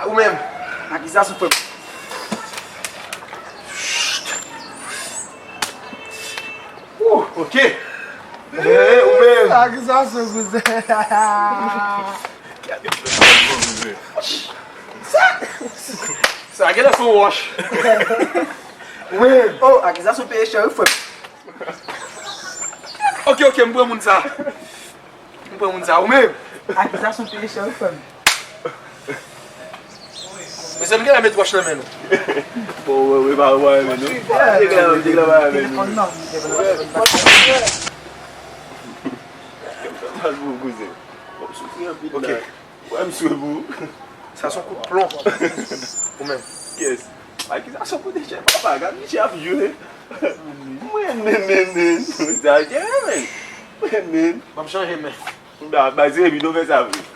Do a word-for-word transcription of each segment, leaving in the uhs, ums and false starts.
Ou menm. Akizasyon frè m. Ou, ok. Eh, ou menm. Akizasyon kouzen. Sa genlè se yon wòch. Ou menm. Oh, akizasyon peye chè wi frè m. Ok, ok, m pran moun sa. M pran moun sa, ou menm. Akizasyon peye chè wi frè m. Mezanmi, genlè met wòch nan men nou. Bon, wi, wi, pa, pa renmen nou. Nèg la, nèg la pa renmen nou. Telefòn nan. Kèm fè mal pou ou, kouzen. Bon, soufri anpil la. Ok. Wè, m swe pou ou. Sa se yon kout plon. Ou menm. Yes. Akizasyon koute chè, papa, gad misye ap joure. Mwen, men, men, men. Sa te renmen. Mwen, men. Ban m chanje men. Ba, ba, se epi nou fè sa vre.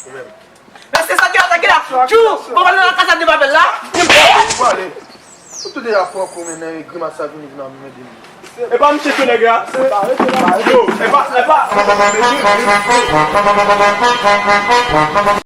Ou menm. Mesye, sa ki atake la? Tchou! Bon, pale nan kasa de papel la. Ou pale. Ou tou deja pran kou men nan grimas sa vini vin anmède m. E pa misye tou nèg la? Yo, e pa, e pa.